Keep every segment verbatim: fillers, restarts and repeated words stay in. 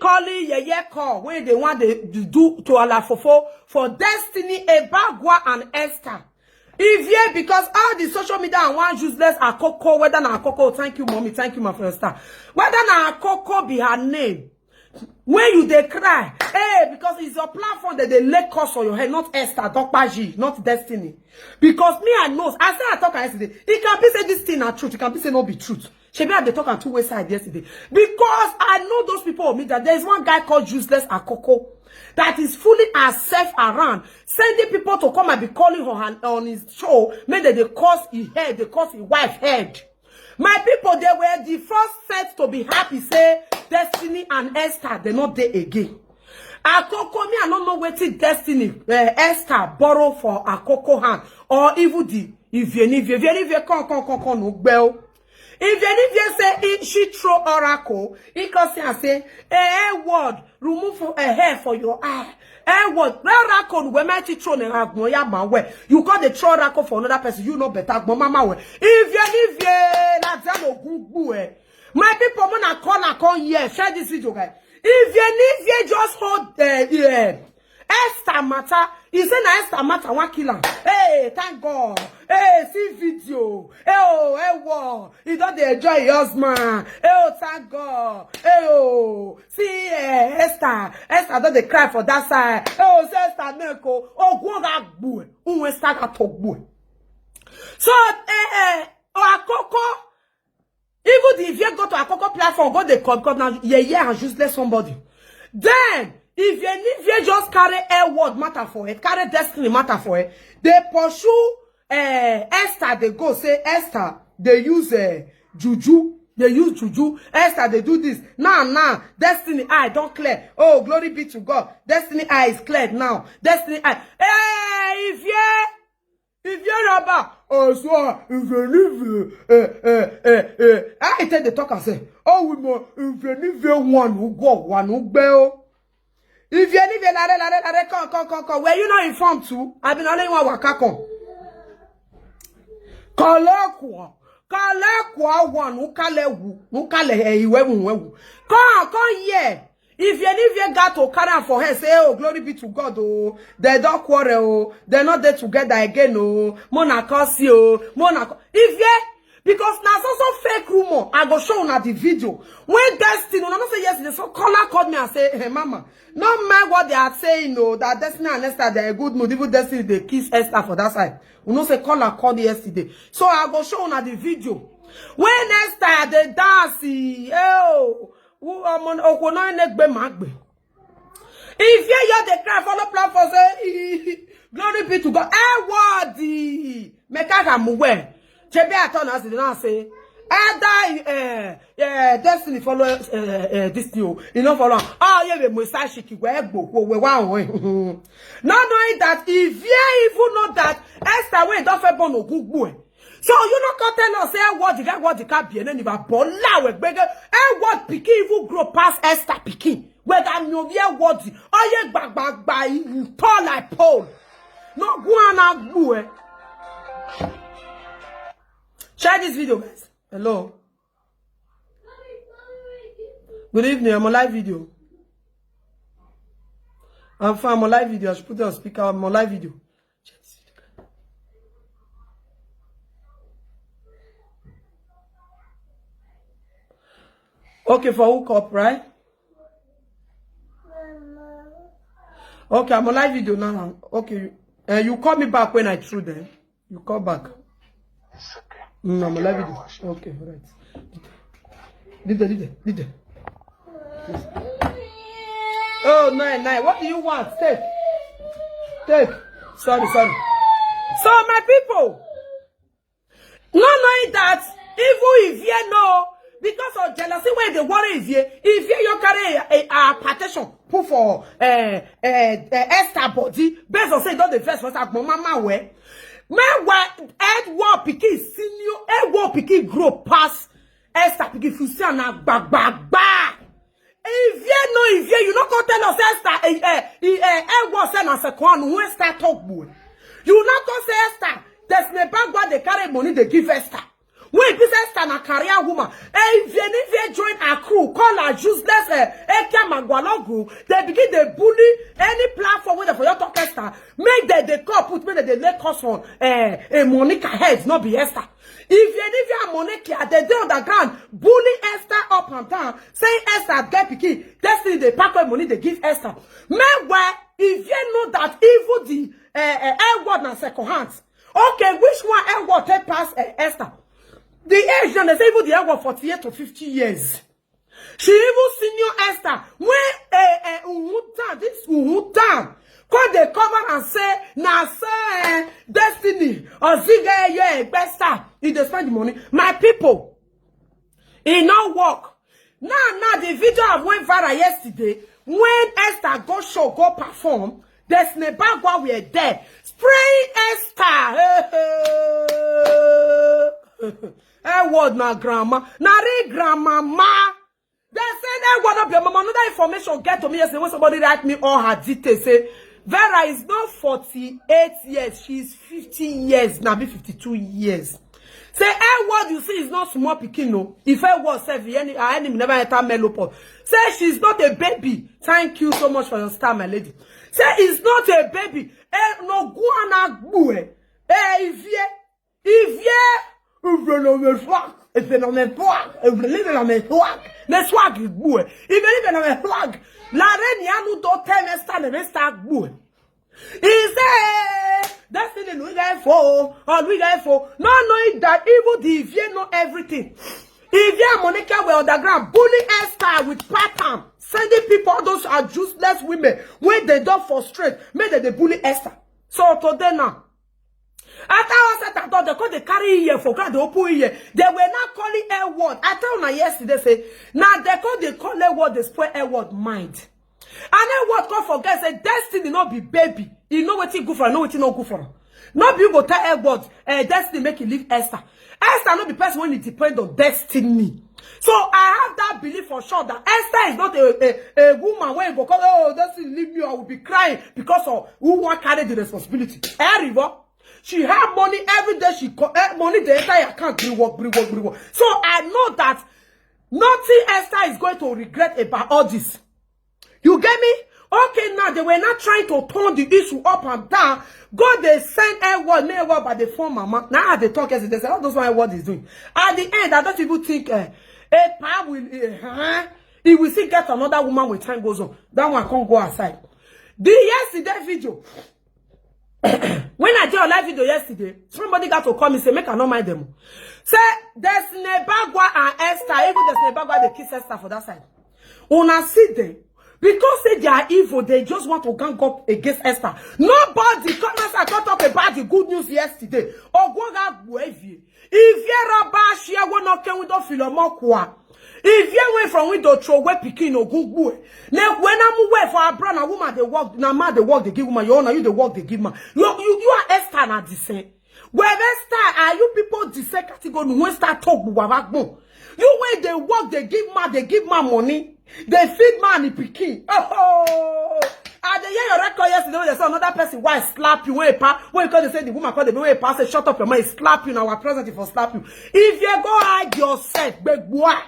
calling yeye call wey dey wan dey do to Alafofo for Destiny, Ebagwa and Esther. Ivie, because all the social media and one useless Akoko, whether na Akoko, thank you, mommy, thank you, my friend, star. Whether na Akoko be her name, when you dey cry, hey, because it's your platform that they lay curse on your head, not Esther, Dokpaji, not Destiny. Because me, I know, I say I talk yesterday, it can be say this thing na truth, it can be say no be truth. Shebi I dey talk am two way side yesterday. Because I know those people on media. There is one guy called Useless Akoko that is fooling herself around, sending people to come and be calling her on, on his show, make dem dey curse his head, dey curse his wife head. My people, they were the first set to be happy, say Destiny and Esther, they not dey again. Akoko, me, I don't know wetin Destiny, eh, Esther borrow for Akoko hand, or even the Ivie ni Ivie, Ivie ni Ivie, come, come, come, come, no gbel. Ivie ni Ivie say he, she throw oracle, he come see and say, eh, eh, word, remove a hair for your eye. Eh, word, where oracle, where mighty throw ne agbon ya ma we. You come dey throw oracle for another person, you know better, agbon mama we. Ivie ni Ivie, na dia no gungu eh. My people, when I call, I call here, share this video, guys. Ivie ni Ivie just hold, eh, eh, Esther matter. He say na Esther matter wan kill am. Hey, thank God. Hey, see video. Hey, oh, hey, wow. He don dey enjoy him husband. Hey, oh, thank God. Hey, oh, see, eh, Esther. Esther don dey cry for that side. Hey, oh, say Esther neck o. Ogun ga gbu e. Unwe Esther ga to gbu e. So, eh, eh, Akoko, even the Ivie go to Akoko platform, go dey come, because now yeye and useless somebody. Then, Ivie ni Ivie just carry a word matter for it, carry Destiny matter for it. They pursue, eh, Esther, they go say, Esther, they use, eh, juju. They use juju. Esther, they do this. Now, now, Destiny eye don clear. Oh, glory be to God. Destiny eye is cleared now. Destiny eye. Hey, Ivie! Ivie Raba, oh, so, Ivie ni Ivie, eh, eh, eh, eh. I tell the talker, say, oh, we mo, Ivie ni Ivie one, who go, one, who go. Ivie ni Ivie, lare, lare, lare, come, come, come, come. Were you not informed too? I been only one waka come. Kọlọkùọ, kọlọkùọ wọn, nukale wu, nukale ẹ, ìwé wù, ìwé wù. Come, come here. Ivie ni Ivie got to carry am for her, say, oh, glory be to God, oh. They don't quarrel, oh. They not there together again, oh. Mona curse you, oh. Mona cu-, Ivie, because na so so fake rumor. I go show una the video. When Destiny, una know say yesterday, so caller called me and say, hey, mama, not mind what they are saying, oh, that Destiny and Esther, they are in good mood. Even Destiny, they kiss Esther for that side. You know say caller called yesterday. So I go show una the video. When Esther dey dance, eh, oh, who, um, on, oh, no, negbe magbe. If you hear the cry, follow platform, say, glory be to God. Eh, what the? Make I come away. Chebi, I turn as the now say, Esther, eh, eh, Destiny follow, eh, eh, this thing, oh. You know, follow. Oh, yeah, we must say she keep we go, we, we, we, we. Not knowing that if you even know that Esther wey don fẹ́ born Ogun gbu e. So you no come tell us, eh, what the guy, what the car be, and then if I ball out with big, eh, what pikin even grow past Esther pikin. Whether no be what the, oh, yeah, gba, gba, gba, he tall like pole. No, go on and gbu e. Share this video, guys. Hello. Good evening. I'm on live video. I'm fine. I'm on live video. I should put it on speaker. I'm on live video. Okay, for hook up, right? Okay, I'm on live video now. Okay, uh, you call me back when I through then. You call back. It's okay. Mm, I'm on live video. Okay, all right. Leave there, leave there, leave there. Oh, nine, nine. What do you want? Take. Take. Sorry, sorry. So, my people, not knowing that, even if you know, because of jealousy, when they worry if you, if you, you carry a, a, a partition, put for, eh, eh, eh, Esther body, based on say, don't the first was like, mama, where? Meanwhile, Edward pikin senior, Edward pikin grow past Esther pikin, if you see, na gba, gba, gba. If you know, if you, you no come tell us Esther, eh, eh, eh, eh, eh, what say na second, who Esther talk boy? You no come say Esther, there's no bank where they carry money, they give Esther. Wey be say Esther na career woman. Eh, if you, if you join a crew, call her useless, eh, Ekia Magwalogu, they begin dey bully any platform wey dey for your talk Esther. Make dem dey call put, make dem dey lay curse on, eh, eh, Monica head, no be Esther. If you, if you are Monica, they dey on the ground, bully Esther up and down, say Esther get pikin, Destiny dey pack away money, they give Esther. Meanwhile, if you know that even the, eh, eh, Edward na second hand. Okay, which one Edward take pass, eh, Esther? The age, dem dey say even the Edward forty-eight to fifty years. She even senior Esther. When, eh, eh, Uhutan, this Uhutan, come dey cover and say, na so, eh, Destiny, Oziga, yeah, Esther, e dey spend the money. My people, e no work. Now, now the video of went viral yesterday, when Esther go show, go perform, Destiny Bagwa were there, spraying Esther. Edward na grandma, na real grandmama. They say Edward no be mama. Another information get to me yesterday when somebody write me all her details. Say Vera is not forty-eight years, she is fifty years, na be fifty-two years. Say Edward, you see, is not small pikin, no. If Edward sef, any, her enemy never enter menopause. Say she's not a baby. Thank you so much for your star, my lady. Say it's not a baby. Eh, no, go and agbue. Eh, if you, if you, if you know me swag, if you know me swag, if you live in me swag, the swag is good. If you live in me swag, la reine ya no do tell me stand, me start good. He say, Destiny, we guy for, or we guy for. No, no, it that even the Ivie know everything. Ivie and Monica were on the ground, bully Esther with pattern, sending people, all those are useless women, when they don't frustrate, make them they bully Esther. So today now, after all said and done, they come, they carry here for ground, they open here. They were not calling Edward. I tell una yesterday, say, now they call, they call Edward, they spoil Edward mind. And Edward come forget, say, Destiny not be baby. You know what he good for, know what he not good for. Not be you go tell Edward, eh, Destiny make he leave Esther. Esther not be person when it depend on Destiny. So I have that belief for sure that Esther is not a, a, a woman where you go call, "Oh, Destiny, leave me, I will be crying," because of who want carry the responsibility. Everyone, she have money every day. She co- eh, money the entire account, bring work, bring work, bring work. So I know that nothing Esther is going to regret about all this. You get me? Okay, now they were not trying to turn the issue up and down. God, they send Edward, me Edward by the phone, mama. Now they talk as they say, "Oh, those one Edward is doing." At the end, I don't even think, eh, a pa will, eh, huh? He will still get another woman when time goes on. That one can't go aside. The yesterday video, when I did a live video yesterday, somebody got to call me, say, "Make I not mind them." Say, Destiny Bagwa and Esther, even Destiny Bagwa, they kiss Esther for that side. Una see them. Because say they are evil, they just want to gang up against Esther. Nobody come outside, come talk about the good news yesterday. Ogwoga Gbuevie. If you rubber share, we not can we don't feel more kwa. If you went from window throw away pikin Ogugbu. Now when I'm away for a brother, woman they work, na man they work, they give woman. You know, you they work, they give man. You, you, you are Esther na the same. Where Esther, are you people the same category? When start talk, you when they work, they give man, they give man money. They feed man in pikin. Oh, I dey hear your record yesterday when they saw another person, why slap you, where pa, when you call they say the woman call the way pa, say, "Shut up your mouth," slap you, now our president for slap you. If you go hide yourself, gbegboa.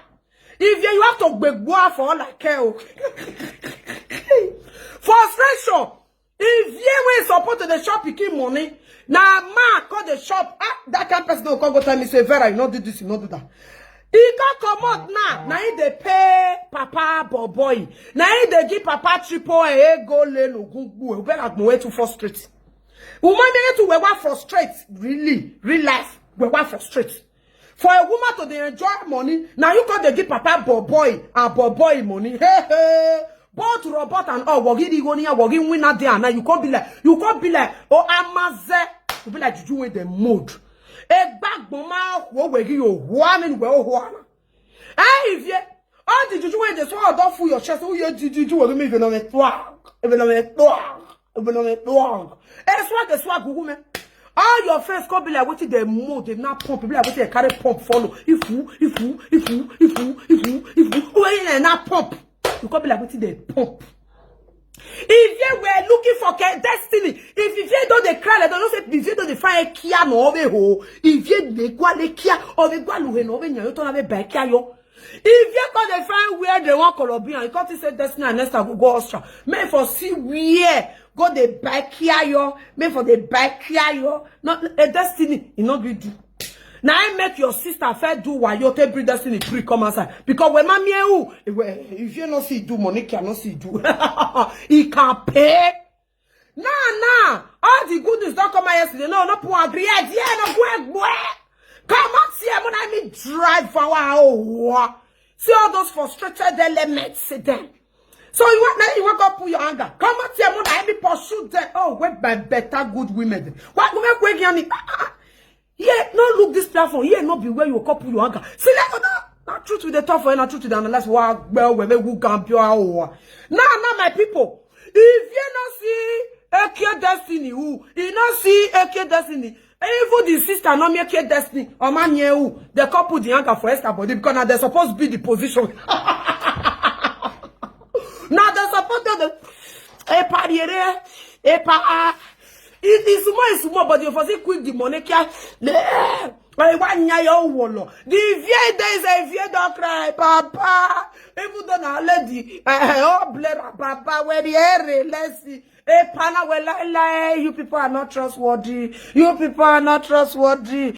If you, you have to gbegboa for all I care. Oh. Frustration. If you when support to the shop, you keep money. Now man call the shop. Ah, that kind person don't come go tell me, say, "Vera, you not do this, you not do that." He can come out now. Now he they pay Papa Boboy. Now he they give Papa Triple A go le no good boy. Vera go way to frustrate. Woman they to we want frustrate. Really, real life. We want frustrate. For a woman to dey enjoy money, now you come dey give Papa Boboy and Boboy money. Hey, hey. Both robot and all, wagi di goni, wagi win that day, and now you come be like, you come be like, oh, amaze. You be like, "Juju with the mood." A backbone man, who we give you one and well one. Hey, if you, all the juju when they swallow don't fool your chest, who you juju, juju will give me even on a twag, even on a twag, even on a twag. A swag, a swag, woman. All your friends come be like, "What is the mood?" They not pump. Be like, "What they carry pump follow?" If who, if who, if who, if who, if who, if who, who ain't not pump? You come be like, "What is the pump?" If you were looking for Ke- destiny, if you don't dey cry, like don't say if you don't dey find kia no ove ho. If you dey gwale kia, ove gwalu he no ove nyayo to na be ba kia yo. If you go dey find where they want Colombia, you can't say destiny and next go go Austria. Me for see where go dey buy kia yo. Me for dey buy kia yo. Not a destiny, you not be do. Now I make your sister fair do why you take bring destiny free come outside. Because when mommy who if you not see do money can not see do. He can pay. Nah, nah. All the good news don't come out yesterday. No, no poor agree. Yeah, no go boy. Come out here when I mean drive for our own. See all those frustrated elements sit them. So you want now you want to pull your anger. Come out here when I mean pursue them. Oh, wait by better good women. Why go make wake me? Yeah, no look this platform. Yeah, no be where you couple your anger. See, let no, not truth with the tough and not truth with the analyze. Wow, well, well, who can pure. Now, now, my people, if you not see Eke Destiny, who you not see Eke Destiny, even the sister not make Eke Destiny, or man, yeah, who the couple the anger for Esther body because now they're supposed to be the position. Now they're supposed to the a pariere, a pa. It is small, it's small, but you for see quick the money can. I want your wall. The V A days, a V A don't cry, Papa. Even though na lady, eh, oh, blera, Papa, where the air, let's see. Hey, Pana, well, lie, lie. You people are not trustworthy. You people are not trustworthy.